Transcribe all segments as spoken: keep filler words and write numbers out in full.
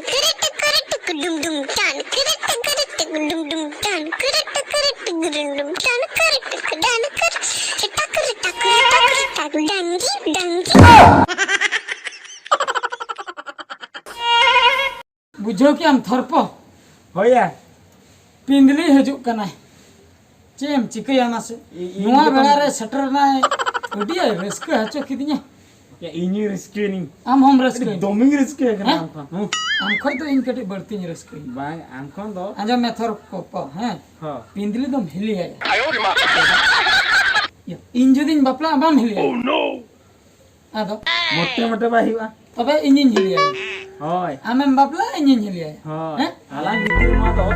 ᱠᱨᱤᱴᱤᱠ ᱠᱨᱤᱴᱤᱠ ᱰᱩᱢ ᱰᱩᱢ ᱴᱟᱱ, ᱠᱨᱤᱴᱤᱠ ᱠᱨᱤᱴᱤᱠ ᱰᱩᱢ ᱰᱩᱢ ᱴᱟᱱ, ᱠᱨᱤᱴᱤᱠ ᱠᱨᱤᱴᱤᱠ ᱰᱩᱢ ᱰᱩᱢ ᱴᱟᱱ, ᱠᱨᱤᱴᱤᱠ ᱰᱟᱱ, ᱠᱨᱤᱴᱤᱠ ᱴᱟᱠ ᱴᱟᱠ ᱰᱟᱝᱜᱤ ᱰᱟᱝᱜᱤ᱾ ᱵᱩᱡᱷᱟᱹᱣ ᱠᱮᱜ ᱟᱢ ᱛᱷᱚᱨᱯᱚ? ᱦᱳᱭᱟ᱾ ᱯᱤᱸᱫᱽᱞᱤ ᱦᱤᱡᱩᱜ ᱠᱟᱱᱟᱭ᱾ ᱪᱮᱫ ᱮᱢ ᱪᱤᱠᱟᱹᱭᱟ ᱢᱟᱥᱮ? ᱤ-, ᱤᱧ ᱱᱚᱣᱟ ᱫᱚ ᱵᱮᱲᱟ ᱨᱮ ᱥᱮᱴᱮᱨ ᱮᱱᱟᱭ, ᱟᱹᱰᱤ ᱨᱟᱹᱥᱠᱟᱹ ᱦᱚᱪᱚ ᱠᱤᱫᱤᱧᱟ᱾ ᱭᱟ, ᱤᱧ ᱨᱟᱹᱥᱠᱟᱹᱭᱮᱱᱟᱹᱧ᱾ ᱟᱢ ᱦᱚᱸᱢ ᱨᱟᱹᱥᱠᱟᱹᱭᱮᱱᱟ? ᱫᱚᱢᱮᱧ ᱨᱟᱹᱥᱠᱟᱹ ᱠᱟᱱᱟ ᱦᱮᱸ? ᱟᱢ ᱠᱷᱚᱱ᱾ ᱦᱩᱸ᱾ ᱟᱢ ᱠᱷᱚᱡ ᱫᱚ ᱤᱧ ᱠᱟᱹᱴᱤᱡ ᱵᱟᱹᱲᱛᱤᱧ ᱨᱟᱹᱥᱠᱟᱹᱭᱮᱱᱟ᱾ ᱵᱟᱝ, ᱟᱢ ᱠᱷᱚᱱ ᱫᱚ᱾ ᱟᱸᱡᱚᱢ ᱢᱮ ᱛᱷᱚᱨ ᱠᱚ, ᱠᱚ, ᱦᱮᱸ? ᱦᱚᱸ᱾ ᱯᱤᱸᱫᱽᱞᱤ ᱫᱚᱢ ᱦᱤᱞᱤᱭᱟᱭᱟ᱾ ᱭᱟ, ᱤᱧ ᱡᱩᱫᱤᱧ ᱵᱟᱯᱞᱟᱜᱼᱟ, ᱵᱟᱢ ᱦᱤᱞᱤᱭᱟᱭᱟ? ᱟᱫᱚ? ᱢᱚᱴᱮ ᱢᱚᱴᱮ ᱵᱟᱭ ᱦᱩᱭᱩᱜᱼᱟ᱾ ᱛᱚᱵᱮ ᱤᱧᱤᱧ ᱦᱤᱞᱤᱭᱟᱭᱟ᱾ ᱦᱳᱭ᱾ ᱟᱢᱮᱢ ᱵᱟᱯᱞᱟᱜᱼᱟ, ᱤᱧᱤᱧ ᱦᱤᱞᱤᱭᱟᱭᱟ᱾ ᱦᱳᱭ᱾ ᱦᱮᱸ? ᱟᱞᱟᱝ ᱵᱷᱤᱛᱤᱨ ᱨᱮᱢᱟ ᱫᱚ,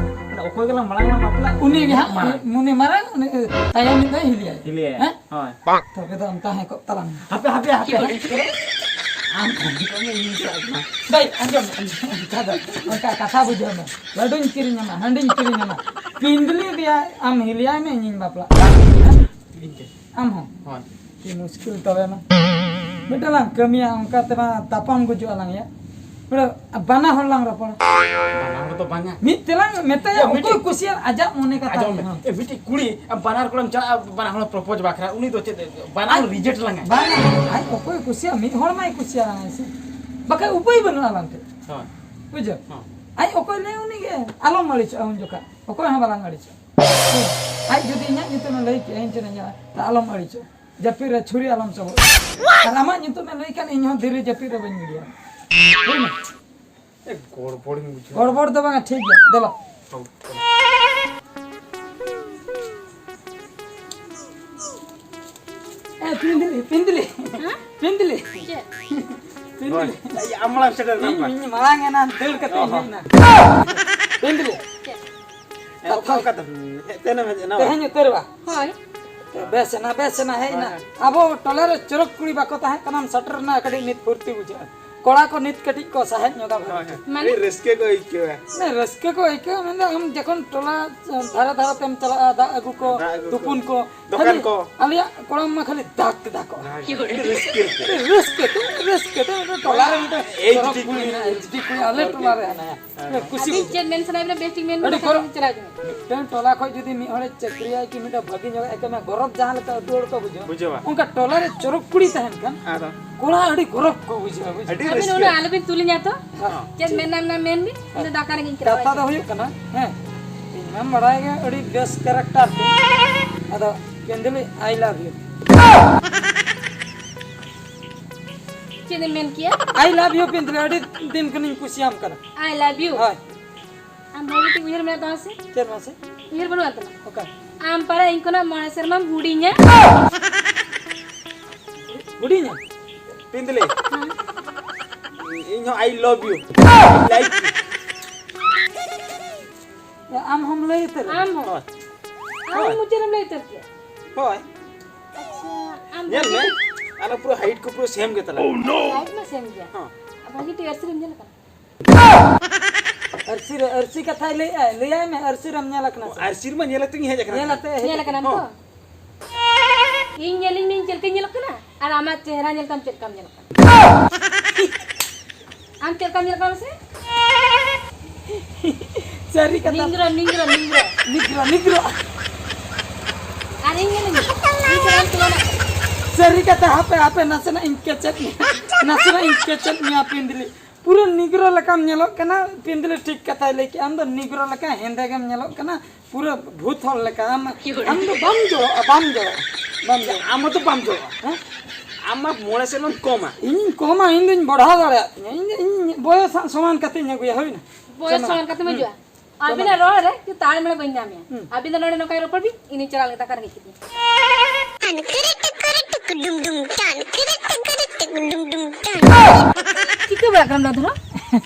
ᱚᱠᱚᱭ ᱜᱮᱞᱟᱝ ᱢᱟᱲᱟᱝ ᱞᱟᱝ ᱵᱟᱯᱞᱟᱜ, ᱩᱱᱤ ᱜᱮ ᱦᱟᱸᱜ, ᱢᱟᱲᱟᱝ᱾ ᱩᱱᱤ ᱢᱟᱨᱟᱝ, ᱩᱱᱤ, ᱮ, ᱛᱟᱭᱚᱢ ᱢᱤᱫ ᱫᱚᱭ ᱦᱤᱞᱤᱭᱟᱭᱟ᱾ ᱦᱤᱞᱤᱭᱟᱭᱟ᱾ ᱦᱮᱸ? ᱦᱳᱭ᱾ ᱛᱚᱵᱮ ᱫᱚ ᱚᱱᱠᱟ ᱦᱮᱸ ᱠᱚᱜ ᱛᱟᱞᱟᱝ ᱢᱮ᱾ ᱦᱟᱯᱮ, ᱦᱟᱯᱮ, ᱦᱟᱯᱮ᱾ ᱟᱢ ᱠᱚᱢ ᱠᱚᱢ ᱤᱧ ᱪᱟᱞᱟᱜ ᱠᱟᱱᱟ᱾ ᱫᱟᱹᱭ, ᱟᱸᱡᱚᱢ, ᱟᱸᱡᱚᱢ, ᱚᱱᱠᱟ ᱫᱚ, ᱚᱱᱠᱟ ᱠᱟᱛᱷᱟ ᱵᱩᱡᱷᱟᱹᱣ ᱢᱮ᱾ ᱞᱟᱹᱰᱩᱧ ᱠᱤᱨᱤᱧ ᱟᱢᱟ, ᱦᱟᱺᱰᱤᱧ ᱠᱤᱨᱤᱧ ᱟᱢᱟ᱾ ᱯᱤᱸᱫᱽᱞᱤ ᱫᱮᱭᱟ, ᱟᱢ ᱦᱤᱞᱤᱭᱟᱭ ᱢᱮ, ᱤᱧᱤᱧ ᱵᱟᱯᱞᱟᱜ᱾ ᱤᱧ ᱜᱮ᱾ ᱟᱢ ᱦᱚᱸ? ᱦᱳᱭ᱾ ᱟᱹᱰᱤ ᱢᱩᱥᱠᱤᱞ ᱛᱚᱵᱮ ᱢᱟ᱾ ᱢᱤᱫᱴᱟᱝ ᱞᱟᱝ ᱠᱟᱹᱢᱤᱭᱟ, ᱚᱱᱠᱟ ᱛᱮᱢᱟ ᱛᱟᱯᱟᱢ ᱜᱩᱡᱩᱜ ᱟᱞᱟᱝ ᱭᱟ᱾ ᱢᱤᱫᱴᱟᱝ ᱵᱟᱱᱟ ᱦᱚᱲ ᱞᱟᱝ ᱨᱚᱯᱚᱲᱟ᱾ ᱵᱟᱱᱟ ᱦᱚᱲ ᱫᱚ ᱵᱟᱝᱟ᱾ ᱢᱤᱫ ᱛᱮᱞᱟᱝ ᱢᱮᱛᱟᱭᱟ, ᱭᱟ, ᱚᱠᱚᱭ ᱢᱤᱫᱴᱤᱡ ᱠᱩᱥᱤᱭᱟᱜ ᱟᱡᱟᱜ ᱢᱚᱱᱮ ᱠᱟᱛᱷᱟ ᱟᱸᱡᱚᱢ ᱢᱮ᱾ ᱦᱚᱸ᱾ ᱮ, ᱢᱤᱫᱴᱤᱡ ᱠᱩᱲᱤ, ᱟᱢ ᱵᱟᱱᱟ ᱦᱚᱲ ᱠᱚᱲᱟᱢ ᱪᱟᱞᱟᱜᱼᱟ, ᱵᱟᱱᱟ ᱦᱚᱲ propose ᱵᱟᱠᱷᱨᱟ, ᱩᱱᱤ ᱫᱚ ᱪᱮᱫ, ᱵᱟᱱᱟ ᱦᱚᱲ ᱟᱡ reject ᱞᱟᱝᱟᱭ᱾ ᱵᱟᱝᱟ, ᱟᱡ ᱚᱠᱚᱭ ᱠᱩᱥᱤᱭᱟᱜ, ᱢᱤᱫ ᱦᱚᱲ ᱢᱟᱭ ᱠᱩᱥᱤᱭᱟᱜ ᱥᱮ᱾ ᱵᱟᱠᱷᱟᱡ ᱩᱯᱟᱹᱭ ᱵᱟᱹᱱᱩᱜᱼᱟ ᱟᱞᱟᱝ ᱴᱷᱮᱱ᱾ ᱦᱳᱭ᱾ ᱵᱩᱡᱷᱟᱹᱣ? ᱦᱚᱸ᱾ ᱟᱡ ᱚᱠᱚᱭ ᱞᱟᱹᱭ ᱩᱱᱤ ᱜᱮ, ᱟᱞᱚᱢ ᱟᱹᱲᱤᱥᱚᱜᱼᱟ ᱩᱱ ᱡᱚᱠᱷᱟᱜ᱾ ᱚᱠᱚᱭ ᱦᱚᱸ ᱵᱟᱞᱟᱝ ᱟᱹᱲᱤᱥᱚᱜᱼᱟ᱾ ᱟᱡ ᱡᱩᱫᱤ ᱤᱧᱟᱹᱜ ᱧᱩᱛᱩᱢᱮ ᱞᱟᱹᱭ ᱠᱮᱜᱼᱟ, ᱤᱧ ᱴᱷᱮᱱᱮ ᱧᱟᱢᱟ, ᱛᱟ ᱟᱞᱚᱢ ᱟᱹᱲᱤᱥᱚᱜᱼᱟ᱾ ᱡᱟᱹᱯᱤᱫ ᱨᱮ ᱪᱷᱩᱨᱤ ᱟᱞᱚᱢ ᱥᱚᱵᱚᱜ᱾ ᱟᱨ ᱟᱢᱟᱜ ᱧᱩᱛᱩᱢᱮ ᱞᱟᱹᱭ ᱠᱷᱟᱱ, ᱤᱧ ᱦᱚᱸ ᱫᱷᱤᱨᱤ ᱡᱟᱹᱯᱤᱫ ᱨᱮ ᱵᱟᱹᱧ ᱜᱤᱰᱤᱭᱟ᱾ ᱦᱩᱭᱱᱟ? ᱮ, ᱜᱚᱲᱵᱚᱲᱤᱧ ᱵᱩᱡᱷᱟᱹᱣ᱾ ᱜᱚᱲᱵᱚᱲ ᱫᱚ ᱵᱟᱝᱟ, ᱴᱷᱤᱠ ᱜᱮᱭᱟ, ᱫᱮᱞᱟ᱾ ᱦᱳᱭ᱾ ᱮ, ᱯᱤᱸᱫᱽᱞᱤ, ᱯᱤᱸᱫᱽᱞᱤ᱾ ᱦᱮᱸ? ᱯᱤᱸᱫᱽᱞᱤ᱾ ᱪᱮᱫ? ᱯᱤᱸᱫᱽᱞᱤ᱾ ᱦᱳᱭ᱾ ᱮᱭ, ᱟᱢ ᱢᱟᱲᱟᱝ ᱥᱮᱴᱮᱨ ᱤᱧ, ᱠᱟᱱ ᱵᱟᱝ? ᱤᱧ ᱢᱟᱲᱟᱝ ᱮᱱᱟ, ᱫᱟᱹᱲ ᱠᱟᱛᱮ ᱚ ᱤᱧ ᱦᱚᱸ᱾ ᱦᱮᱡ ᱮᱱᱟ᱾ ᱯᱤᱸᱫᱽᱞᱤ᱾ ᱪᱮᱫ? ᱮ, ᱚᱠᱟ, ᱚᱠᱟ ᱛᱮ? ᱦᱮᱡ ᱛᱮᱱᱮᱢ ᱦᱮᱡ ᱮᱱᱟ ᱵᱟᱝ? ᱛᱮᱦᱮᱧ ᱩᱛᱟᱹᱨ ᱵᱟ? ᱦᱳᱭ᱾ ᱵᱮᱥ ᱮᱱᱟ, ᱵᱮᱥ ᱮᱱᱟ, ᱦᱮᱡ ᱮᱱᱟ᱾ ᱦᱳᱭ, ᱦᱳᱭ᱾ ᱟᱵᱚ ᱴᱚᱞᱟ ᱨᱮ ᱪᱚᱨᱚᱠ ᱠᱩᱲᱤ ᱵᱟᱠᱚ ᱛᱟᱦᱮᱸ ᱠᱟᱱᱟ, ᱥᱮᱴᱮᱨ ᱮᱱᱟ, ᱠᱟᱹᱴᱤᱡ ᱱᱤᱛ ᱯᱷᱩᱨᱛᱤ ᱵᱩᱡᱷᱟᱹᱜᱼᱟ᱾ ᱠᱚᱲᱟ ᱠᱚ ᱱᱤᱛ ᱠᱟᱹᱴᱤᱡ ᱠᱚ ᱥᱟᱦᱮᱫ ᱧᱚᱜᱟ ᱵᱷᱟᱜᱮ᱾ ᱦᱳᱭ, ᱦᱳᱭ᱾ ᱢᱟᱱᱮ? ᱟᱹᱰᱤ ᱨᱟᱹᱥᱠᱟᱹ ᱠᱚ ᱟᱹᱭᱠᱟᱹᱣᱟ᱾ ᱢᱟᱱᱮ ᱨᱟᱹᱥᱠᱟᱹ ᱠᱚ ᱟᱹᱭᱠᱟᱹᱣᱟ, ᱢᱮᱱᱫᱚ ᱟᱢ ᱡᱚᱠᱷᱚᱱ ᱴᱚᱞᱟ ᱫᱷᱟᱨᱮ ᱫᱷᱟᱨᱮ ᱛᱮᱢ ᱪᱟᱞᱟᱜᱼᱟ, ᱫᱟᱜ ᱟᱹᱜᱩ ᱠᱚ, ᱫᱟᱜ ᱟᱹᱜᱩ ᱠᱚ, ᱛᱩᱯᱩᱱ ᱠᱚ, ᱫᱚᱠᱟᱱ ᱠᱷᱟᱹᱞᱤ ᱠᱚ᱾ ᱟᱞᱮᱭᱟᱜ ᱠᱚᱲᱟᱢ ᱢᱟ ᱠᱷᱟᱹᱞᱤ ᱫᱟᱜ ᱛᱮ ᱫᱟᱜᱚᱜᱼᱟ᱾ ᱫᱟᱜ ᱟᱹᱰᱤ ᱨᱟᱹᱥᱠᱟᱹ ᱛᱮ᱾ ᱟᱹᱰᱤ ᱨᱟᱹᱥᱠᱟᱹ ᱛᱮ, ᱨᱟᱹᱥᱠᱟᱹ ᱛᱮ, ᱢᱤᱫᱴᱮᱱ ᱴᱚᱞᱟ ᱨᱮ ᱢᱤᱫᱴᱮᱱ ᱮᱭᱤᱪ ᱰᱤ ᱪᱚᱨᱚᱠ ᱠᱩᱲᱤ ᱠᱩᱲᱤ ᱢᱮᱱᱟᱭᱟ, ᱮᱭᱤᱪ ᱰᱤ ᱠᱩᱲᱤ ᱟᱞᱮ ᱴᱚᱞᱟ ᱨᱮ ᱦᱮᱱᱟᱭᱟ᱾ ᱦᱮᱸ, ᱠᱩᱥᱤ ᱟᱹᱵᱤᱱ ᱵᱩᱡᱷᱟᱹᱣ᱾ ᱪᱮᱫ ᱢᱮᱱ ᱥᱟᱱᱟᱭᱮᱫ ᱵᱤᱱᱟ? ᱵᱮᱥ ᱴᱷᱤᱠ ᱢᱮᱱ ᱟᱹᱰᱤ ᱵᱟᱠᱷᱟᱱ ᱜᱚᱨᱚᱵ᱾ ᱪᱟᱞᱟᱣ ᱠᱟᱱᱟ᱾ ᱢᱤᱫᱴᱟᱝ ᱴᱚᱞᱟ ᱠᱷᱚᱱ ᱡᱩᱫᱤ ᱢᱤᱫ ᱦᱚᱲᱮ ᱪᱟᱹᱠᱨᱤᱭᱟᱭ ᱠᱤ ᱢᱤᱫᱴᱟᱝ ᱵᱷᱟᱹᱜᱤ ᱧᱚᱜ ᱮ ᱠᱟᱹᱢᱤᱭᱟ, ᱜᱚᱨᱚᱵ ᱡᱟᱦᱟᱸ ᱞᱮᱠᱟ ᱟᱹᱛᱩ ᱦᱚᱲ ᱠᱚ ᱵᱩᱡᱷᱟᱹᱣᱟ, ᱵᱩᱡᱷᱟᱹᱣᱟ᱾ ᱚᱱᱠᱟ ᱴᱚᱞᱟ ᱨᱮ ᱪᱚᱨᱚᱠ ᱠᱩᱲᱤ ᱛᱟᱦᱮᱱ ᱠᱷᱟᱱ ᱟᱫᱚ ᱠᱚᱲᱟ ᱟᱹᱰᱤ ᱜᱚᱨᱚᱵ ᱠᱚ ᱵᱩᱡᱷᱟᱹᱣᱟ, ᱵᱩᱡᱷᱟᱹᱣᱟ᱾ ᱟᱹᱰᱤ ᱟᱹᱵᱤᱱ ᱨᱟᱹᱥᱠᱟᱹ᱾ ᱩᱱᱟᱹᱜ ᱟᱞᱚᱵᱤᱱ ᱛᱩᱞᱤᱧᱟ ᱛᱚ᱾ ᱦᱮᱸ᱾ ᱪᱮᱫ ᱢᱮᱱ ᱨᱮᱱᱟᱜ ᱢᱮᱱᱟ ᱢᱮᱱ ᱵᱤᱱ, ᱤᱧ ᱫᱚ ᱫᱟᱠᱟ ᱨᱮᱸᱜᱮᱡ ᱠᱟᱱᱟ᱾ ᱠᱟᱛᱷᱟ ᱫᱚ ᱦᱩᱭᱩᱜ ᱠᱟᱱᱟ, ᱦᱮᱸ, ᱤᱧ ᱢᱟᱢ ᱵᱟᱲᱟᱭ ᱜᱮ ᱟᱹᱰᱤ ᱵᱮᱥ ᱠᱮᱨᱮᱠᱴᱟᱨ ᱛᱤᱧ᱾ ᱟᱫᱚ ᱯᱮᱱᱫᱩᱞᱤ, I love you᱾ ᱪᱮᱫ ᱮᱢ ᱢᱮᱱ ᱠᱮᱭᱟ? I love you ᱯᱮᱱᱫᱩᱞᱤ, ᱟᱹᱰᱤ ᱫᱤᱱ ᱠᱷᱚᱱᱤᱧ ᱠᱩᱥᱤᱭᱟᱢ ᱠᱟᱱᱟ᱾ I love you? ᱦᱳᱭ᱾ ᱟᱢ ᱵᱷᱟᱹᱜᱤ ᱴᱷᱤᱠ ᱩᱭᱦᱟᱹᱨ ᱢᱮᱱᱟᱜ ᱛᱟᱢᱟ ᱥᱮ? ᱪᱮᱫ ᱢᱟᱥᱮ? ᱩᱭᱦᱟᱹᱨ ᱵᱟᱹᱱᱩᱜ ᱛᱟᱢᱟ? ᱚᱠᱟ? ᱟᱢ ᱯᱟᱨᱟ ᱤᱧ ᱠᱷᱚᱱᱟᱜ ᱢᱚᱬᱮ ᱥᱮᱨᱢᱟᱢ ᱦᱩᱰᱤᱧᱟ᱾ ᱦᱩᱰᱤᱧᱟ? ᱯᱤᱱᱫᱞᱮ᱾ ᱦᱮᱸ᱾ ᱤᱧ ᱦᱚᱸ I love you᱾ I like you᱾ ᱟᱢ ᱦᱚᱸᱢ ᱞᱟᱹᱭ ᱩᱛᱟᱹᱨᱟ? ᱟᱢ ᱦᱚᱸ᱾ ᱦᱳᱭ᱾ ᱟᱢ ᱦᱳᱭ᱾ ᱢᱩᱪᱟᱹᱫ ᱨᱮᱢ ᱞᱟᱹᱭ ᱩᱛᱟᱹᱨ ᱠᱮᱭᱟ᱾ ᱦᱳᱭ᱾ ᱟᱪᱪᱷᱟ, ᱟᱢ ᱧᱮᱞ ᱢᱮ, ᱵᱷᱟᱹᱜᱤ ᱟᱞᱮ ᱯᱩᱨᱟᱹ height ᱠᱚ ᱯᱩᱨᱟᱹ same ᱜᱮ ᱛᱟᱞᱮ᱾ Oh no! Height ᱢᱟ same ᱜᱮᱭᱟ᱾ ᱦᱚᱸ᱾ ᱟᱨ ᱵᱷᱟᱹᱜᱤ ᱴᱷᱤᱠ ᱟᱹᱨᱥᱤ ᱨᱮᱢ ᱧᱮᱞ ᱟᱠᱟᱱᱟ? ᱟᱹᱨᱥᱤ ᱨᱮ, ᱟᱹᱨᱥᱤ ᱠᱟᱛᱷᱟᱭ ᱞᱟᱹᱭᱮᱜᱼᱟ, ᱞᱟᱹᱭᱟᱭ ᱢᱮ, ᱟᱹᱨᱥᱤ ᱨᱮᱢ ᱧᱮᱞ ᱟᱠᱟᱱᱟ ᱥᱮ? ᱟᱹᱨᱥᱤ ᱨᱮᱢᱟ ᱧᱮᱞ ᱟᱛᱮ ᱜᱤᱧ ᱦᱮᱡ ᱟᱠᱟᱱᱟ᱾ ᱧᱮᱞ ᱟᱛᱮ ᱦᱮᱡ ᱧᱮᱞ ᱟᱠᱟᱱᱟ᱾ ᱟᱠᱟᱱᱟᱢ ᱛᱚ? ᱦᱚᱸ᱾ ᱤᱧ ᱧᱮᱞᱤᱧ ᱢᱮ, ᱤᱧ ᱪᱮᱫ ᱞᱮᱠᱟᱧ ᱧᱮᱞᱚᱜ ᱠᱟᱱᱟ, ᱟᱨ ᱟᱢᱟᱜ ᱪᱮᱦᱨᱟ ᱧᱮᱞ ᱛᱟᱢ ᱪᱮᱫ ᱞᱮᱠᱟᱢ ᱧᱮᱞᱚᱜ ᱠᱟᱱᱟ? ᱟᱢ ᱪᱮᱫ ᱞᱮᱠᱟᱢ ᱧᱮᱞᱚᱜ ᱠᱟᱱᱟ ᱢᱟᱥᱮ? ᱥᱟᱹᱨᱤ ᱠᱟᱛᱷᱟ᱾ ᱱᱤᱝᱨᱚ, ᱱᱤᱝᱨᱚ, ᱱᱤᱝᱨᱚ᱾ ᱱᱤᱜᱽᱨᱚ, ᱱᱤᱜᱽᱨᱚ᱾ ᱟᱨ ᱤᱧ ᱧᱮᱞᱤᱧ ᱢᱮ, ᱤᱧ ᱥᱟᱞᱟᱜ ᱮᱢ ᱛᱩᱞᱚᱱᱟᱜ ᱠᱟᱱᱟ᱾ ᱥᱟᱹᱨᱤ ᱠᱟᱛᱷᱟ, ᱦᱟᱯᱮ, ᱦᱟᱯᱮ, ᱱᱟᱥᱮᱱᱟᱜ ᱤᱧ ᱠᱮᱪᱮᱫ ᱢᱮᱭᱟ, ᱱᱟᱥᱮᱱᱟᱜ ᱤᱧ ᱠᱮᱪᱮᱫ ᱢᱮᱭᱟ, ᱯᱤᱱᱫᱞᱤ᱾ ᱯᱩᱨᱟᱹ ᱱᱤᱜᱽᱨᱚ ᱞᱮᱠᱟᱢ ᱧᱮᱞᱚᱜ ᱠᱟᱱᱟ, ᱯᱤᱱᱫᱞᱤ ᱴᱷᱤᱠ ᱠᱟᱛᱷᱟᱭ ᱞᱟᱹᱭ ᱠᱮᱜᱼᱟ᱾ ᱟᱢ ᱫᱚ ᱱᱤᱜᱽᱨᱚ ᱞᱮᱠᱟ ᱦᱮᱸᱫᱮ ᱜᱮᱢ ᱧᱮᱞᱚᱜ ᱠᱟᱱᱟ, ᱯᱩᱨᱟᱹ ᱵᱷᱩᱛ ᱦᱚᱲ ᱞᱮᱠᱟ᱾ ᱟᱢ, ᱟᱢ ᱫᱚ ᱵᱟᱢ ᱡᱚᱲᱚᱜᱼᱟ, ᱵᱟᱢ ᱡᱚᱲᱚᱜᱼᱟ, ᱵᱟᱢ ᱡᱚᱲᱚᱜᱼᱟ᱾ ᱟᱢ ᱦᱚᱸᱛᱚ ᱵᱟᱢ ᱡᱚᱲᱚᱜᱼᱟ᱾ ᱦᱮᱸ? ᱟᱢ ᱢᱟ ᱢᱚᱬᱮ ᱥᱮᱨᱢᱟᱢ ᱠᱚᱢᱟ᱾ ᱤᱧᱤᱧ ᱠᱚᱢᱟ, ᱤᱧ ᱫᱩᱧ ᱵᱟᱲᱦᱟᱣ ᱫᱟᱲᱮᱭᱟᱜ ᱛᱤᱧᱟ᱾ ᱤᱧ ᱫᱚ, ᱤᱧ ᱵᱚᱭᱚᱥ ᱥᱟᱶ ᱥᱚᱢᱟᱱ ᱠᱟᱛᱮᱧ ᱟᱹᱜᱩᱭᱟ, ᱦᱩᱭᱱᱟ᱾ ᱵᱚᱭᱚᱥ ᱪᱟᱞᱟᱜ᱾ ᱥᱚᱢᱟᱱ ᱠᱟᱛᱮᱢ ᱦᱩᱸ᱾ ᱦᱤᱡᱩᱜᱼᱟ? ᱟᱹᱵᱤᱱᱟᱜ ᱨᱚᱲ ᱨᱮ ᱛᱟᱲ ᱢᱮᱲᱟ ᱵᱟᱹᱧ ᱧᱟᱢᱮᱜᱼᱟ᱾ ᱦᱩᱸ᱾ ᱟᱹᱵᱤᱱ ᱫᱚ ᱱᱚᱰᱮ ᱱᱚᱝᱠᱟ ᱜᱮ ᱨᱚᱯᱚᱲ ᱵᱤᱱ, ᱤᱧ ᱪᱟᱞᱟᱜ ᱞᱟᱹᱜᱤᱫ ᱫᱟᱠᱟ ᱨᱮᱸᱜᱮᱡ ᱠᱤᱫᱤᱧᱟ᱾ ᱴᱟᱱ ᱠᱤᱨᱤ ᱴᱤᱠᱤᱨᱤ ᱴᱤᱠᱤ ᱰᱩᱢ ᱰᱩᱢ, ᱴᱟᱱ ᱠᱤᱨᱤ ᱴᱤᱠᱤᱨᱤ ᱴᱤᱠᱤ ᱰᱩᱢ ᱰᱩᱢ, ᱴᱟᱱ᱾ ᱪᱤᱠᱟᱹ ᱵᱟᱲᱟᱜ ᱠᱟᱱᱟᱢ ᱫᱟᱫᱟ?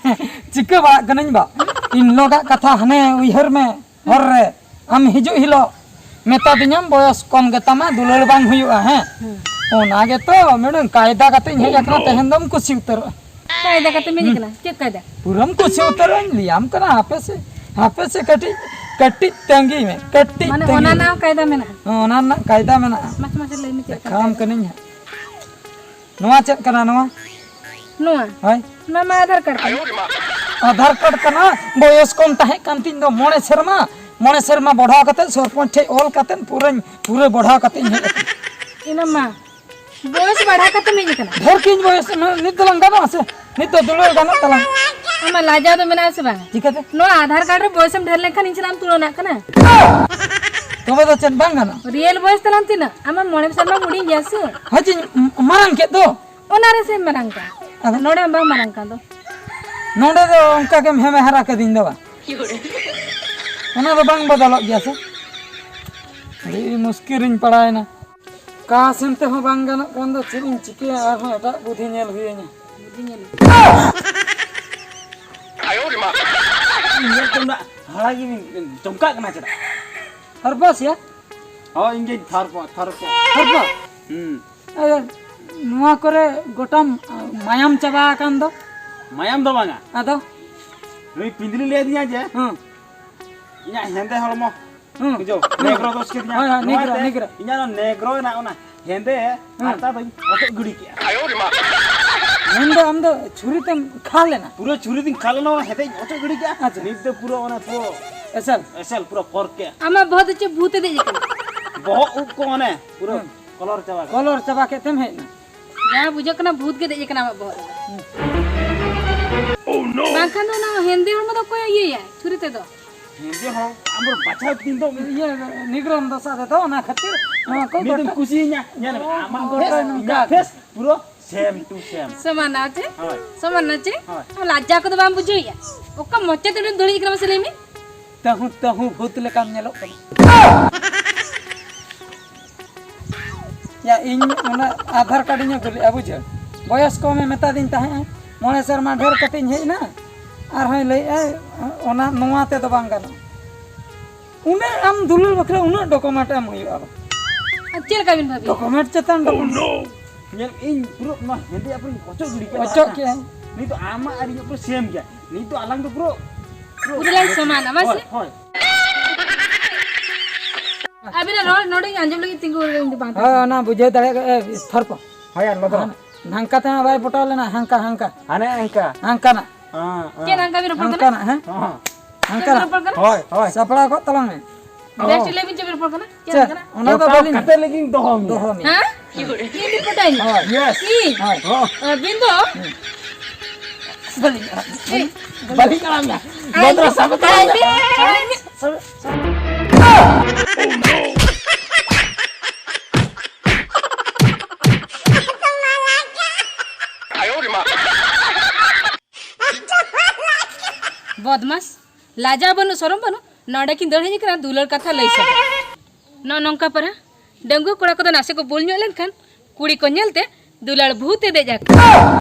ᱪᱤᱠᱟᱹ ᱵᱟᱲᱟᱜ ᱠᱟᱹᱱᱟᱹᱧ ᱵᱟ, ᱤᱧ ᱞᱚᱜᱟᱜ ᱠᱟᱛᱷᱟ ᱦᱟᱱᱮ ᱩᱭᱦᱟᱹᱨ ᱢᱮ, ᱦᱚᱨ ᱨᱮ ᱟᱢ ᱦᱤᱡᱩᱜ ᱦᱤᱞᱳᱜ ᱢᱮᱛᱟ ᱫᱤᱧᱟᱢ, ᱵᱚᱭᱚᱥ ᱠᱚᱢ ᱜᱮᱛᱟᱢᱟ, ᱫᱩᱞᱟᱹᱲ ᱵᱟᱝ ᱦᱩᱭᱩᱜᱼᱟ, ᱦᱮᱸ? ᱦᱩᱸ᱾ ᱚᱱᱟ ᱜᱮᱛᱚ ᱢᱤᱫᱴᱟᱝ ᱠᱟᱭᱫᱟ ᱠᱟᱛᱮᱧ ᱦᱮᱡ ᱟᱠᱟᱱᱟ, ᱛᱮᱦᱮᱧ ᱫᱚᱢ ᱠᱩᱥᱤ ᱩᱛᱟᱹᱨᱚᱜᱼᱟ᱾ ᱠᱟᱭᱫᱟ ᱠᱟᱛᱮ ᱢᱮᱱ ᱠᱟᱱᱟ, ᱪᱮᱫ ᱠᱟᱭᱫᱟ? ᱯᱩᱨᱟᱹᱢ ᱠᱩᱥᱤ ᱩᱛᱟᱹᱨᱚᱜ ᱤᱧ ᱞᱟᱹᱭᱟᱢ ᱠᱟᱱᱟ, ᱦᱟᱯᱮ ᱥᱮ, ᱦᱟᱯᱮ ᱥᱮ ᱠᱟᱹᱴᱤᱡ, ᱠᱟᱹᱴᱤᱡ ᱛᱟᱺᱜᱤ ᱢᱮ, ᱠᱟᱹᱴᱤᱡ ᱢᱟᱱᱮ ᱛᱟᱺᱜᱤ ᱚᱱᱟ ᱢᱮ᱾ ᱨᱮᱱᱟᱜ ᱠᱟᱭᱫᱟ ᱢᱮᱱᱟᱜᱼᱟ? ᱦᱚᱸ, ᱚᱱᱟ ᱨᱮᱱᱟᱜ ᱠᱟᱭᱫᱟ ᱢᱮᱱᱟᱜᱼᱟ᱾ ᱢᱟᱥᱮ, ᱢᱟᱥᱮ ᱞᱟᱹᱭ ᱢᱮ ᱪᱮᱫ ᱞᱮᱠᱟ ᱫᱮᱠᱷᱟᱣᱟᱢ ᱠᱟᱭᱫᱟ? ᱠᱟᱹᱱᱟᱹᱧ ᱦᱟᱸᱜ᱾ ᱱᱚᱣᱟ ᱪᱮᱫ ᱠᱟᱱᱟ ᱱᱚᱣᱟ? ᱱᱚᱣᱟ? ᱦᱳᱭ᱾ ᱱᱚᱣᱟ ᱢᱟ ᱟᱫᱷᱟᱨ ᱠᱟᱨᱰ ᱠᱟᱱᱟ᱾ ᱟᱫᱷᱟᱨ ᱠᱟᱨᱰ ᱠᱟᱱᱟ, ᱵᱚᱭᱚᱥ ᱠᱚᱢ ᱛᱟᱦᱮᱸ ᱠᱟᱱ ᱛᱤᱧ ᱫᱚ ᱢᱚᱬᱮ ᱥᱮᱨᱢᱟ, ᱢᱚᱬᱮ ᱥᱮᱨᱢᱟ ᱵᱚᱲᱦᱟᱣ ᱠᱟᱛᱮ ᱥᱚᱨᱯᱚᱧᱪ ᱴᱷᱮᱡ ᱚᱞ ᱠᱟᱛᱮ ᱯᱩᱨᱟᱹᱧ, ᱯᱩᱨᱟᱹ ᱵᱚᱲᱦᱟᱣ ᱠᱟᱛᱮᱧ ᱦᱮᱡ ᱟᱠᱟᱱᱟ᱾ ᱤᱱᱟᱹ ᱢᱟ᱾ ᱵᱚᱭᱚᱥ ᱵᱟᱲᱦᱟᱣ ᱠᱟᱛᱮᱢ ᱦᱮᱡ ᱟᱠᱟᱱᱟ? ᱰᱷᱮᱨ ᱜᱤᱧ ᱵᱚᱭᱚᱥ ᱮᱱᱟ, ᱱᱤᱛ ᱫᱚᱞᱟᱝ ᱜᱟᱱᱚᱜᱼᱟ ᱥᱮ? ᱱᱤᱛ ᱫᱚ ᱫᱩᱞᱟᱹᱲ ᱜᱟᱱᱚᱜ ᱛᱟᱞᱟᱝ᱾ ᱟᱢᱟᱜ ᱞᱟᱡᱟᱣ ᱫᱚ ᱢᱮᱱᱟᱜᱼᱟ ᱥᱮ ᱵᱟᱝ? ᱪᱤᱠᱟᱹᱛᱮ? ᱱᱚᱣᱟ ᱟᱫᱷᱟᱨ ᱠᱟᱨᱰ ᱨᱮ ᱵᱚᱭᱚᱥᱮᱢ ᱰᱷᱮᱨ ᱞᱮᱱᱠᱷᱟᱱ ᱤᱧ ᱥᱟᱞᱟᱜ ᱮᱢ ᱛᱩᱞᱚᱱᱟᱜ ᱠᱟᱱᱟ? ᱛᱚᱵᱮ ᱫᱚ ᱪᱮᱫ ᱵᱟᱝ ᱜᱟᱱᱚᱜᱼᱟ? ᱨᱤᱭᱮᱞ ᱵᱚᱭᱚᱥ ᱛᱟᱞᱟᱝ ᱛᱤᱱᱟᱹᱜ? ᱟᱢᱟᱜ ᱢᱚᱬᱮ ᱥᱮᱨᱢᱟᱢ ᱦᱩᱰᱤᱧ ᱜᱮᱭᱟ ᱥᱮ? ᱦᱮᱸ, ᱪᱮᱫ ᱢᱟᱨᱟᱝ ᱠᱮᱫ ᱫᱚ? ᱚᱱᱟ ᱨᱮ ᱥᱮᱢ ᱢᱟᱨᱟᱝ ᱠᱟᱱ᱾ ᱟᱫᱚ? ᱱᱚᱰᱮ ᱵᱟᱝ ᱢᱟᱨᱟᱝ ᱠᱟᱱ ᱫᱚ᱾ ᱱᱚᱰᱮ ᱫᱚ ᱚᱱᱠᱟ ᱜᱮᱢ ᱦᱮᱢᱮ ᱦᱟᱨᱟ ᱠᱟᱹᱫᱤᱧ ᱫᱚ ᱵᱟᱝ? ᱚᱱᱟ ᱫᱚ ᱵᱟᱝ ᱵᱚᱫᱚᱞᱚᱜ ᱜᱮᱭᱟ ᱥᱮ? ᱟᱹᱰᱤ ᱢᱩᱥᱠᱤᱞ ᱨᱤᱧ ᱯᱟᱲᱟᱣᱮᱱᱟ᱾ ᱚᱠᱟ ᱥᱮᱱ ᱛᱮᱦᱚᱸ ᱵᱟᱝ ᱜᱟᱱᱚᱜ ᱠᱟᱱ ᱫᱚ, ᱪᱮᱫ ᱤᱧ ᱪᱤᱠᱟᱹᱭᱟ? ᱟᱨᱦᱚᱸ ᱮᱴᱟᱜ ᱵᱩᱫᱷᱤ ᱧᱮᱞ ᱦᱩᱭᱟᱹᱧᱟ᱾ ᱵᱩᱫᱷᱤ ᱧᱮᱞ᱾ ᱧᱮᱞ ᱛᱮ ᱩᱱᱟᱹᱜ ᱦᱟᱲᱟ ᱜᱮ ᱪᱚᱢᱠᱟᱜ ᱠᱟᱱᱟ ᱪᱮᱫᱟᱜ? ᱦᱚᱨᱵᱚᱥ ᱭᱟ? ᱦᱳᱭ, ᱤᱧ ᱜᱮ ᱛᱷᱟᱨᱯᱟ, ᱛᱷᱟᱨᱯᱟ᱾ ᱦᱚᱨᱵᱚᱥ? ᱦᱩᱸ᱾ ᱮ, ᱱᱚᱣᱟ ᱠᱚᱨᱮ ᱜᱚᱴᱟᱢ ᱢᱟᱭᱟᱢ ᱪᱟᱵᱟ ᱟᱠᱟᱱ ᱫᱚ? ᱢᱟᱭᱟᱢ ᱫᱚ ᱵᱟᱝᱟ᱾ ᱟᱫᱚ? ᱱᱩᱭ ᱯᱤᱸᱫᱽᱨᱤ ᱞᱟᱹᱭ ᱟᱹᱫᱤᱧᱟ ᱡᱮ ᱦᱮᱸ᱾ ᱤᱧᱟᱹᱜ ᱦᱮᱸᱫᱮ ᱦᱚᱲᱢᱚ, ᱦᱮᱸ᱾ ᱵᱩᱡᱷᱟᱹᱣ? ᱦᱮᱸ᱾ ᱱᱮᱜᱽᱨᱳ ᱫᱳᱥ ᱠᱮᱫᱤᱧᱟ᱾ ᱦᱳᱭ, ᱦᱳᱭ, ᱱᱚᱣᱟ ᱱᱮᱜᱽᱨᱳ, ᱛᱮ ᱱᱮᱜᱽᱨᱳ᱾ ᱤᱧᱟᱹᱜ ᱚᱱᱟ ᱱᱮᱜᱽᱨᱳ ᱨᱮᱱᱟᱜ ᱚᱱᱟ ᱦᱮᱸᱫᱮ ᱦᱮᱸ᱾ ᱦᱟᱨᱛᱟ ᱫᱚᱧ ᱚᱪᱚᱜ ᱜᱤᱰᱤ ᱠᱮᱜᱼᱟ᱾ ᱢᱮᱱᱫᱚ ᱟᱢ ᱫᱚ ᱪᱷᱩᱨᱤ ᱛᱮᱢ ᱠᱷᱟᱞ ᱞᱮᱱᱟ? ᱯᱩᱨᱟᱹ ᱪᱷᱩᱨᱤ ᱛᱤᱧ ᱠᱷᱟᱞ ᱞᱮᱱᱟ, ᱚᱱᱟ ᱦᱮᱸᱫᱮᱧ ᱚᱪᱚᱜ ᱜᱤᱰᱤ ᱠᱮᱜᱼᱟ᱾ ᱟᱪᱪᱷᱟ᱾ ᱱᱤᱛ ᱫᱚ ᱯᱩᱨᱟᱹ ᱚᱱᱟ ᱯᱩᱨᱟᱹ ᱮᱥᱮᱞ? ᱮᱥᱮᱞ, ᱯᱩᱨᱟᱹ ᱠᱚᱨᱠᱮ᱾ ᱟᱢᱟᱜ ᱵᱚᱦᱚᱜ ᱫᱚ ᱪᱮᱫ ᱵᱷᱩᱛ ᱮ ᱫᱮᱡ ᱟᱠᱟᱱᱟ? ᱵᱚᱦᱚᱜ ᱩᱵ ᱠᱚ ᱚᱱᱮ ᱯᱩᱨᱟᱹ ᱦᱮᱸ᱾ ᱠᱚᱞᱚᱨ ᱪᱟᱵᱟ ᱠᱮᱫ᱾ ᱠᱚᱞᱚᱨ ᱪᱟᱵᱟ ᱠᱮᱫ ᱛᱮᱢ ᱦᱮᱡ ᱮᱱᱟ? ᱡᱟ ᱵᱩᱡᱷᱟᱹᱜ ᱠᱟᱱᱟ, ᱵᱷᱩᱛ ᱜᱮ ᱫᱮᱡ ᱟᱠᱟᱱᱟ ᱟᱢᱟᱜ ᱵᱚᱦᱚᱜ ᱨᱮ᱾ ᱵᱟᱝᱠᱷᱟᱱ ᱫᱚ ᱚᱱᱟ ᱦᱮᱸᱫᱮ ᱦᱚᱲᱢᱚ ᱫᱚ ᱚᱠᱚᱭ ᱤᱭᱟᱹᱭᱟ ᱪᱷᱩᱨᱤ ᱛᱮᱫᱚ? ᱦᱮᱸᱫᱮ ᱦᱚᱲ ᱟᱢ ᱵᱟᱪᱷᱟᱣ ᱫᱤᱱ ᱫᱚ ᱤᱭᱟᱹ ᱱᱤᱜᱨᱚᱱ ᱫᱚᱥᱟ ᱨᱮᱫᱚ ᱚᱱᱟ ᱠᱷᱟᱹᱛᱤᱨ ᱱᱚᱣᱟ ᱠᱚ ᱱᱤᱛ ᱫᱚᱢ ᱜᱚᱴᱟ ᱠᱩᱥᱤᱭᱟᱹᱧᱟ, ᱧᱮᱞ ᱢᱮ, ᱟᱢᱟᱜ ᱜᱚᱴᱟ ᱯᱷᱮᱥ, ᱱᱚᱝᱠᱟ᱾ ᱤᱧᱟᱹᱜ ᱯᱷᱮᱥ ᱯᱩᱨᱟᱹ ᱥᱮᱢ ᱴᱩ ᱥᱮᱢ᱾ ᱥᱚᱢᱟᱱ ᱱᱟ ᱪᱮ? ᱦᱳᱭ᱾ ᱥᱚᱢᱟᱱ ᱱᱟ ᱪᱮ? ᱦᱳᱭ᱾ ᱟᱢ ᱞᱟᱡᱡᱟ ᱠᱚᱫᱚ ᱵᱟᱢ ᱵᱩᱡᱷᱟᱹᱣᱮᱫᱼᱟ? ᱚᱠᱟ ᱢᱚᱪᱟ ᱛᱮ ᱩᱰᱩᱠ ᱫᱟᱲᱮᱭᱟᱜ ᱠᱟᱱᱟ ᱢᱟᱥᱮ ᱞᱟᱹᱭ ᱢᱮ? ᱛᱟᱹᱦᱩ, ᱛᱟᱹᱦᱩ ᱵᱷᱩᱛ ᱞᱮᱠᱟᱢ ᱧᱮᱞᱚᱜ ᱠᱟᱱᱟ᱾ ᱭᱟ, ᱤᱧ ᱚᱱᱟ ᱟᱫᱷᱟᱨ ᱠᱟᱨᱰ ᱤᱧ ᱟᱹᱜᱩ ᱞᱮᱫᱼᱟ, ᱵᱩᱡᱷᱟᱹᱣ᱾ ᱵᱚᱭᱚᱥ ᱠᱚᱢᱮ ᱢᱮᱛᱟᱫᱤᱧ ᱛᱟᱦᱮᱸᱜᱼᱟ, ᱢᱚᱬᱮ ᱥᱮᱨᱢᱟ ᱰᱷᱮᱨ ᱠᱟᱛᱮᱧ ᱦᱮᱡ ᱮᱱᱟ, ᱟᱨᱦᱚᱸᱭ ᱞᱟᱹᱭᱮᱫᱼᱟ, ᱚᱱᱟ, ᱱᱚᱣᱟ ᱛᱮᱫᱚ ᱵᱟᱝ ᱜᱟᱱᱚᱜᱼᱟ᱾ ᱩᱱᱟᱹᱜ ᱟᱢ ᱫᱩᱞᱟᱹᱲ ᱵᱟᱠᱷᱨᱟ ᱩᱱᱟᱹᱜ ᱰᱚᱠᱩᱢᱮᱱᱴ ᱮᱢ ᱦᱩᱭᱩᱜᱼᱟ ᱵᱟᱝ? ᱟᱨ ᱪᱮᱫ ᱞᱮᱠᱟ ᱵᱤᱱ ᱵᱷᱟᱹᱵᱤᱭᱮᱫᱼᱟ? ᱰᱚᱠᱩᱢᱮᱱᱴ ᱪᱮᱛᱟᱱ ᱰᱚᱠᱩᱢᱮᱱᱴ᱾ ᱧᱮᱞ, ᱤᱧ ᱯᱩᱨᱟᱹ ᱱᱚᱣᱟ ᱦᱮᱸᱫᱮ ᱟᱯᱮᱧ ᱚᱪᱚᱜ ᱜᱤᱰᱤ ᱠᱮᱫᱟ᱾ ᱚᱪᱚᱜ ᱠᱮᱫᱼᱟ᱾ ᱱᱤᱛ ᱫᱚ ᱟᱢᱟᱜ ᱟᱨ ᱤᱧᱟᱹᱜ ᱯᱩᱨᱟᱹ ᱥᱮᱢ ᱜᱮᱭᱟ᱾ ᱱᱤᱛ ᱫᱚ ᱟᱞᱟᱝ ᱫᱚ ᱯᱩᱨᱟᱹ ᱯᱩᱨᱟᱹ ᱞᱟᱝ ᱥᱚᱢᱟᱱᱟ, ᱵᱟᱝ ᱦᱳᱭ, ᱥᱮ? ᱦᱳᱭ᱾ ᱟᱹᱵᱤᱱᱟᱜ ᱨᱚᱲ ᱱᱚᱰᱮᱧ ᱟᱸᱡᱚᱢ ᱞᱟᱹᱜᱤᱫ ᱛᱤᱸᱜᱩ ᱨᱮ ᱤᱧ ᱫᱚ ᱵᱟᱝ ᱦᱳᱭ, ᱛᱟᱦᱮᱸ᱾ ᱚᱱᱟ ᱵᱩᱡᱷᱟᱹᱣ ᱫᱟᱲᱮᱭᱟᱜ ᱠᱟᱱᱟ᱾ ᱮ, ᱛᱷᱚᱨᱯᱚ᱾ ᱦᱳᱭ, ᱟᱨ ᱞᱚᱫᱚᱨ᱾ ᱦᱟᱱ-, ᱦᱟᱱᱠᱟ ᱛᱮᱢᱟ ᱵᱟᱭ ᱯᱚᱴᱟᱣ ᱞᱮᱱᱟ, ᱦᱟᱱᱠᱟ, ᱦᱟᱱᱠᱟ᱾ ᱦᱟᱱᱮ ᱦᱟᱱᱠᱟ᱾ ᱦᱟᱱᱠᱟᱱᱟᱜ᱾ ᱦᱮᱸ, ᱦᱮᱸ᱾ ᱪᱮᱫ ᱦᱟᱱᱠᱟ ᱵᱤᱱ ᱨᱚᱯᱚᱲ ᱠᱟᱱᱟ? ᱦᱟᱱᱠᱟᱱᱟᱜ, ᱦᱮᱸ? ᱦᱮᱸ᱾ ᱦᱟᱱᱠᱟᱱᱟᱜ᱾ ᱪᱮᱫ ᱵᱤᱱ ᱨᱚᱯᱚᱲ ᱠᱟᱱᱟ? ᱦᱳᱭ, ᱦᱳᱭ᱾ ᱥᱟᱯᱲᱟᱣ ᱠᱚᱜ ᱛᱟᱞᱟᱝ ᱢᱮ᱾ ᱵᱮᱥ ᱴᱷᱤᱠ ᱞᱟᱹᱭ ᱵᱤᱱ, ᱪᱮᱫ ᱵᱤᱱ ᱨᱚᱯᱚᱲ ᱠᱟᱱᱟ? ᱪᱮᱫ ᱪᱮᱫ? ᱦᱟᱱᱠᱟᱱᱟᱜ? ᱚᱱᱟ ᱫᱚ ᱯᱚᱴᱟᱣ ᱵᱟᱹᱞᱤᱧ ᱠᱟᱛᱮ ᱞᱟᱹᱜᱤᱫ ᱫᱚᱦᱚ ᱢᱮᱭᱟ᱾ ᱫᱚᱦᱚ ᱢᱮᱭᱟ᱾ ᱦᱮᱸ? ᱤᱧ ᱵᱤᱱ ᱯᱚᱴᱟᱣᱤᱧᱟ? ᱦᱳᱭ᱾ Yes᱾ ᱤᱧ? ᱦᱳᱭ᱾ ᱦᱚᱸ᱾ ᱟᱹᱵᱤᱱ ᱫᱚ? ᱦᱩᱸ᱾ ᱵᱟᱹᱞᱤᱧ ᱟᱲᱟᱜ ᱢᱮᱭᱟ᱾ ᱵᱟᱹᱞᱤᱧ ᱟᱲᱟᱜ ᱢᱮᱭᱟ᱾ ᱟᱭ ᱵᱚᱫᱨᱟ ᱢᱮ, ᱥᱟᱵ ᱟᱭ ᱢᱮ᱾ ᱢᱮ, ᱟᱭ ᱢᱮ᱾ ᱵᱚᱫᱢᱟᱥ, ᱞᱟᱡᱟᱣ ᱵᱟᱹᱱᱩᱜ, ᱥᱚᱨᱚᱢ ᱵᱟᱹᱱᱩᱜ, ᱱᱚᱰᱮ ᱠᱤᱱ ᱫᱟᱹᱲ ᱦᱮᱡ ᱟᱠᱟᱱᱟ ᱫᱩᱞᱟᱹᱲ ᱠᱟᱛᱷᱟ ᱞᱟᱹᱭ ᱥᱟᱰᱮ᱾ ᱱᱚᱜᱼᱚ ᱱᱚᱝᱠᱟ ᱯᱟᱨᱟ, ᱰᱟᱺᱜᱩᱣᱟᱹ ᱠᱚᱲᱟ ᱠᱚᱫᱚ ᱱᱟᱥᱮ ᱠᱚ ᱵᱩᱞ ᱧᱚᱜ ᱞᱮᱱᱠᱷᱟᱱ ᱠᱩᱲᱤ ᱠᱚ ᱧᱮᱞᱛᱮ ᱫᱩᱞᱟᱹᱲ ᱵᱷᱩᱛ ᱮ ᱫᱮᱡ ᱟᱠᱟᱱᱟ᱾